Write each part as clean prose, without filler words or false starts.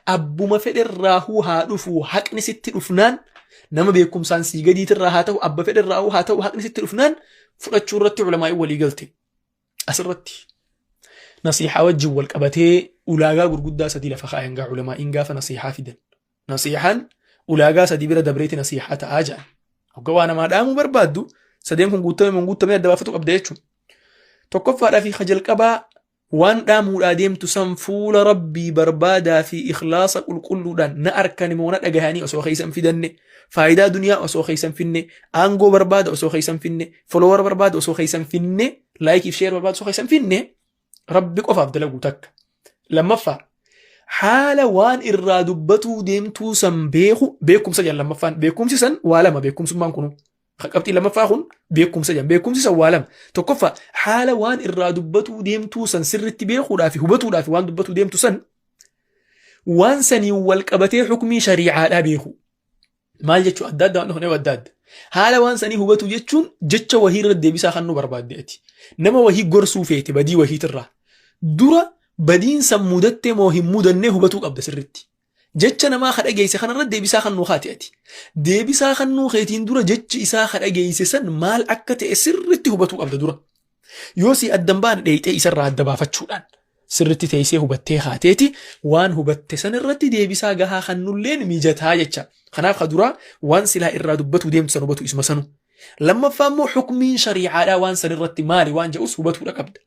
Abbuma fedherraahuu haa dhufuu, haqni sitti dhufnaan, nama beekumsaan sii gadiitirraa haa ta'u, abba fedherraahuu haa ta'u, haqni sitti dhufnaan fudhachuu irratti ulamaa'in walii galte. Asirratti nasiihaa wajjin wal qabatee ulaagaa gurguddaa sadii lafa kaayan gaa ulamaa'in gaafa nasiihaa fidan. Nasiihaan ulaagaa sadii bira dabreeti nasiihaa ta'aa jedhan. Hogga waa namaa dhaamuu barbaaddu sadeen kun guutame moo hin guutame adda baafatu qabda jechuudha. Tokkoffaadhaa fi jalqabaa, waan dhaamuudhaa deemtu san fuula Rabbii barbaadaa fi ikhlaasa qulqulluudhaan, na arkani moo na dhagahanii osoo keessa hin fidanne, faayidaa duniyaa osoo keessa hin finne, aangoo barbaada osoo keessa hin finne, follower barbaada osoo keessa hin finne, like fi share barbaada osoo keessa hin finne, Rabbi qofaaf dalaguu takka. Lammaffaa, haala waan irraa dubbatuu deemtuu san beeku, beekumsa jedhan lammaffaan. Beekumsi san waa lama, beekumsummaan kunu. Qabxii lammaffaa kun beekumsa jedhan. Beekumsi san waa lama. Tokkoffaa, haala waan irraa dubbatuu deemtuu san sirritti beekuudhaa fi hubatuudhaa fi waan dubbatuu deemtu san waan saniin wal qabatee hukmii shariicaadhaa beeku. Maal jechuun adda adda waan dhufne adda adda. Haala waan sanii hubatu jechuun jecha wahii irra deebisaa kan nu barbaadde ati. Nama wahii gorsuu feete badii wahiitirraa. Dura badiin san mudattee moo hin mudannee hubatuu qabda sirritti. Jecha namaa ka dhageesse kanarra deebisaa kan nuu kaate ati. Deebisaa kan nuu keetiin dura jechi isaa ka dhageesse san maal akka ta'e sirritti hubatuu qabda dura. Yoo si addan baane dheeyxee isarraa adda baafachuudhaan sirritti teessee hubattee kaateeti waan hubatte san irratti deebisaa gahaa kan nulleen mijataa jecha. Kanaaf ka duraa waan silaa irraa dubbatuu deemtu san hubatu isuma sanu. Lammaffaa immoo hukmiin shariicaadhaa waan san irratti maali waan jedhus hubatuudha qabda.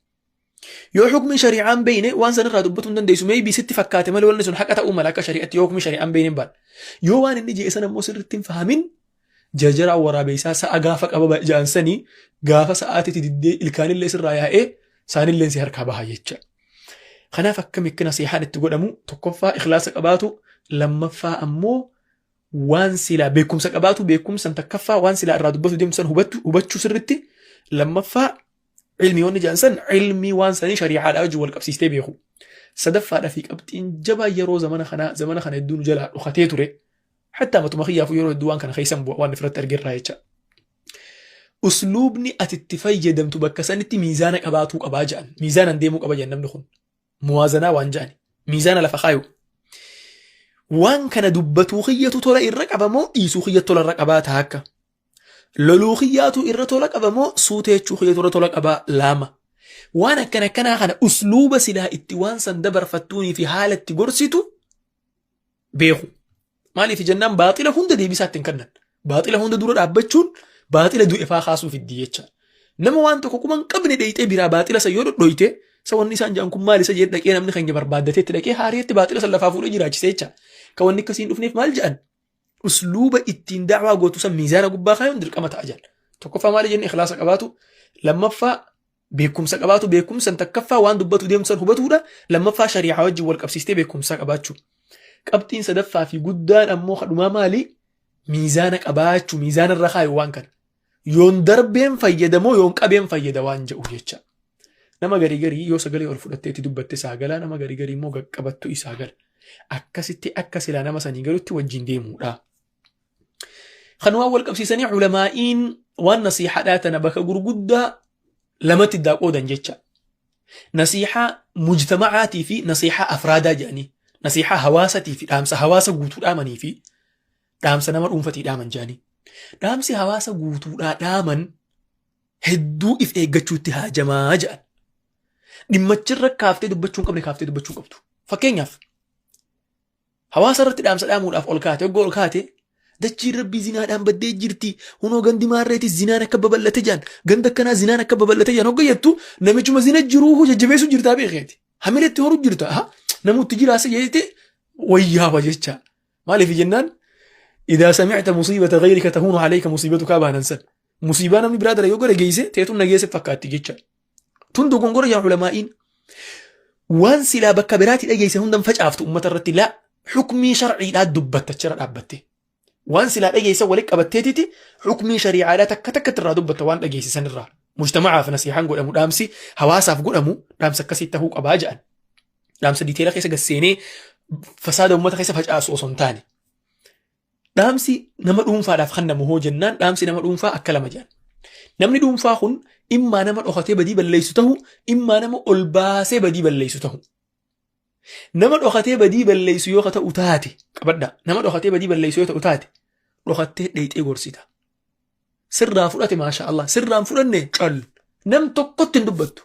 Yoo hukmii shari'aa hin beekne waan san irraa dubbatuu hin dandeessu. Maybe sitti fakkaate malee wanni sun haqa ta'uu mala akka shari'atti yoo hukmii shari'aa hin beekne hin baadha. Yoo waan inni je'e san ammoo sirriitti hin fahamin, jarjaraan waraabeessaa sa'a gaafa qaba ja'an sanii gaafa sa'aatitti diddee ilkaanillee sirraa yaa'ee saanillee si harkaa baha jecha. Kanaaf akkamitti nasiihaan itti godhamu? Tokkoffaa ikhlaasa qabaatu, lammaffaa ammoo waan silaa beekumsa qabaatu, beekumsan takkaffaa waan silaa irraa dubbatu deemtu san hubachuu sirritti, lammaffaa ilmii wanni jedhan san ilmii waan sanii shari'aadhaa wajjin wal qabsiistee beeku. Sadaffaadhaa fi qabxiin jabaa yeroo zamana kanaa zamana kana hedduu nu jalaa dhokatee ture. Hattaa matuma kiyyaafuu yeroo hedduu waan kana keessan bu'a waan ofirratti argerraa jecha. Usluubni ati itti fayyadamtu bakka sanitti miizaana qabaatuu qabaa jedhan. Miizaanan deemuu qaba jedhan namni kun. Muwaazanaa waan jedhani. Miizaana lafa kaayu. Waan kana dubbatuu kiyyatu tola irra qaba moo dhiisuu kiyyatu tola irra qabaa ta'a akka? Loluu kiyyaatu irra tola qaba moo suuteechuu kiyyatu irra tola qabaa laama? Waan akkana akkanaa kana usluuba silaa itti waan san dabarfattuunii fi haala itti gorsitu beeku. Maaliif jennaan baaxila hunda deebisaa ittiin kennan. Baaxila hunda dura dhaabbachuun baaxila du'e faa kaasuu fiddi jecha. Nama waan tokko quba hin qabne dheeyxee biraa baaxila san yoo dhodhoyte, isa wanni isaan jedhan kun maal isa jedhee dhaqee namni keenya barbaaddatee itti dhaqee haariyetti baaxila san lafaa fuudhee jiraachise jecha. Ka wanni akkasii hin dhufneef maal jedhan? Usluuba ittiin da'waa gootu san miizaana gubbaa kaayuun dirqama ta'a jedhan. Tokkoffaa maali jenne? Ikhlaasa qabaatu. Lammaffaa beekumsa qabaatu, beekumsan takkaffaa waan dubbatu deemtu san hubatuudha. Lammaffaa shari'aa wajjin wal qabsiistee beekumsa qabaachuu. Qabxiin sadaffaa fi guddaan ammoo kadhumaa maali? Miizaana qabaachuu, miizaana irra kaayu waan kana. Yoon darbeen fayyadamoo yoon qabeen fayyada waan jedhu jecha. Nama garii garii yoo sagalee ol fudhattee itti dubbatte isaa gala, nama garii garii immoo qaqqabattu isaa gala. Akkasitti akka silaa nama sanii galutti wajjin deemuudha. Kan waan wal qabsiisanii ulamaa'iin waan nasiihaadhaa tana bakka gurguddaa lamatti iddaa qoodan jecha. Nasiihaa mujtama'aatii fi nasiihaa afraadaa jedhanii. Nasiihaa hawaasatii fi dhaamsa hawaasa guutuu dhaamanii fi dhaamsa nama dhuunfatii dhaaman jedhanii. Dhaamsi hawaasa guutuudhaa dhaaman hedduu if eeggachuutti haajamaa jedhan. Dhimmachirra kaaftee dubbachuu hin qabne kaaftee dubbachuu hin qabdu. Fakkeenyaaf, hawaasa irratti dhaamsa dhaamuudhaaf ol kaate, hoggoo ol kaate, dachiin rabbii zinaadhaan baddee jirti, hunoo gandi maarreetis zinaan akka babal'ate jedhan, ganda akkanaa zinaan akka babal'ate jedhan hogga jettu, namichuma zina jiruu jajjabeessuu jirtaa beekeeti. Hamiletti horuu jirta. Namutti jiraasa jeete wayyaawa jecha. Maaliif jennaan, idaa sami'ta musiibata gayrika tahuunu alayka musiibatukaa baanan san. Musiibaa namni biraa dala yoo gara geesse teetun nageesse fakkaatti jecha. Tun dogongora yaa ulamaa'iin. Waan silaa bakka biraatti dhageesse hundan facaaftu ummata irratti laa, hukmii sharciidhaa dubbatta achirra dhaabbatte. Waan silaa dhageesse walitti qabatteetiti hukmii shari'aadhaa takka takkatti irraa dubbatta waan dhageesse sanirraa. Mujtamacaaf nasiihaan godhamu, dhaamsi hawaasaaf godhamu dhaamsa akkasii tahuu qabaa jedhan. Dhaamsa detail keessa gad seenee fasaada uummata keessa facaasu osoo hin taane. Dhaamsi nama dhuunfaadhaaf kennamu hoo jennaan, dhaamsi nama dhuunfaa akka lama jedhan. Namni dhuunfaa kun immaa nama dhokatee badii balleessu ta'u, immaa nama ol baasee badii balleessu ta'u. Nama dhokatee badii balleessu yoo ta'u taate, qabadha, nama dhokatee badii balleessu yoo ta'u taate, dhokattee dheeyxee gorsita. Sirraa fudhate, maasha Allah, sirraan fudhanne cal. Nam tokkotti hin dubbattu.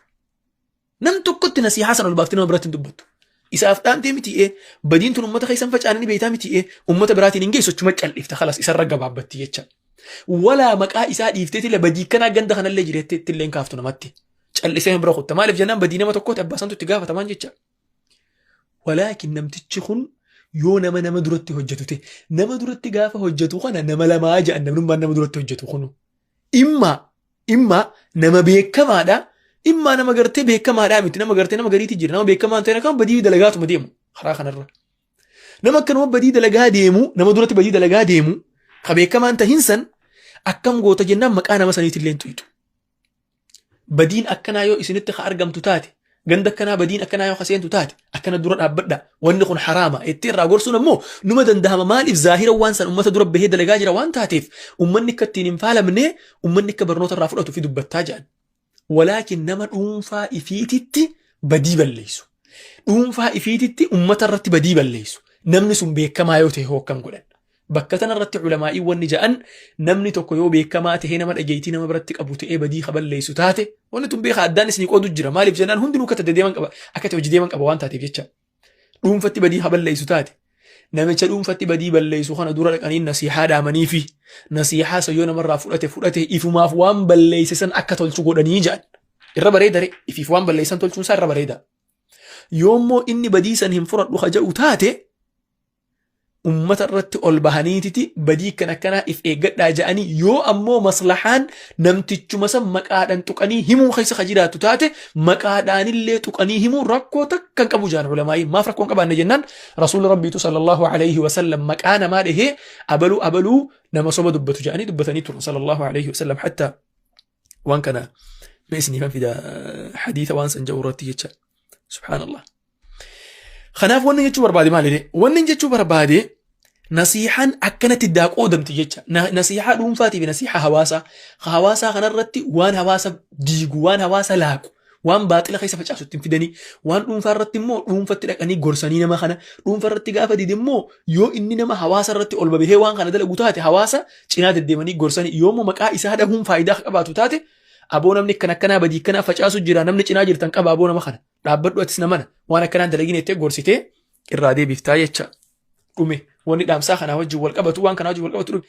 Nam tokkotti nasihaa sana ol baaftee nama biratti hin dubbattu. Isaaf dhaamtee miti ee, badiin tun ummata keessan facaananii beektaa miti ee, ummata biraatiin hin geessu, achuma cal'ifta, kalas isarra gabaabbatti jecha. Walaa maqaa isaa dhiifteetillee badii kanaa ganda kanallee jireettee ittillee hin kaaftu namatti. Cal'isee bira kutta. Maaliif jennaan, badii nama tokkooti, abbaa santu itti gaafatamaan jecha. Walaakin namtichi kun yoo nama duratti hojjetu ta'e, nama duratti gaafa hojjetu kana nama lamaa jedhan, namnummaan nama duratti hojjetu kunu. Imma nama beekamaadha. Imma nama gartee beekamaadhaa miti, nama gartee nama gariitti jira, nama beekamaan ta'e kan badii dalagaatuma deemu karaa kanarra. Nama akkanuma badii dalagaa deemu, nama duratti badii dalagaa deemu ka beekamaan tahin san akkam goota jennaan, maqaa nama saniitillee hin tuqxu. Badiin akkanaa yoo isinitti ka argamtu taate, ganda akkanaa badiin akkanaa yoo kaseentu taate, akkana dura dhaabbadha, wanni kun haraama itti irraa gorsuun ammoo numa dandahama. Maaliif? Zaahira waan san ummata dura bahee dalagaa jira waan taateef, ummanni akka ittiin hin faalamne, ummanni akka barnoota irraa fudhatu fi dubbattaa jedhan. Walaakin nama dhuunfaa ifiititti badii balleessu, dhuunfaa ifiititti ummata irratti badii balleessu, namni sun beekamaa yoo ta'e hoo akkam godhan? Bakka tana irratti ulamaa'iin wanni ja'an, namni tokko yoo beekamaa ta'ee nama dhageettii nama biratti qabu ta'ee badii ka balleessu taate, wanni tun beekaa addaan isinii qoodu jira. Maaliif jennaan, hundinuu akka ta'e deeman qaba, akka ta'e hojii deeman qaba waan taateef jecha. Dhuunfatti badii ka balleessu taate, namicha dhuunfatti badii balleessu kana dura dhaqanii nasiihaa dhaamanii fi nasiihaa san yoo namarraa fudhate fudhate, ifumaaf waan balleesse san akka tolchu godhanii ja'an. Irra bareeda, ifiif waan balleessan tolchuun isaa irra bareeda. Yoommoo inni badii san hin fudhadhu ka ja'u taate, ummata irratti ol bahaniititi badii kan akkanaa if eeggadhaa ja'anii, yoo ammoo maslahaan namtichuma san maqaadhaan tuqanii himuu keessa ka jiraattu taate, maqaadhaanillee tuqanii himuu rakkoo takka hin qabu jaan ulamaa'ii. Maaf rakkoo hin qabaanne jennaan, Rasuulli Rabbiitu sallallahu alayhi wasallam maqaa namaa dhahee abaluu abaluu nama soba dubbatu ja'anii dubbatanii turan sallallahu alayhi wasallam. Hatta waan kana mee isiniifan fida, hadiisa waan san ja'u irratti jecha. Subhaanallah. Kanaaf wanni jechuu barbaade maali? Wanni jechuu barbaade, nasiihaan akkanatti daa qoodamti jecha. Nasiihaa dhuunfaatii fi nasiihaa hawaasaa. Hawaasaa kanarratti waan hawaasa diigu, waan hawaasa laaqu, waan baaxila keessa facaasu ittiin fidanii, waan dhuunfaa irratti immoo dhuunfatti dhaqanii gorsanii nama kana, dhuunfaa irratti gaafa dide immoo, yoo inni nama hawaasa irratti ol babahee waan kana dalagu taate, hawaasa cinaa deddeemanii gorsanii, yoo immoo maqaa isaa dhahuun faayidaa qabaatu taate, aboo namni akkana akkanaa badii akkanaa facaasu jira, namni cinaa jirtan qaba, aboo nama kana dhaabbadhu, atis namana waan akkanaan dalagin jettee gorsitee irraa deebiftaa jecha. Dhume wanni dhaamsaa kanaa wajjin wal qabatu, waan kanaa wajjin wal qabatu dhume.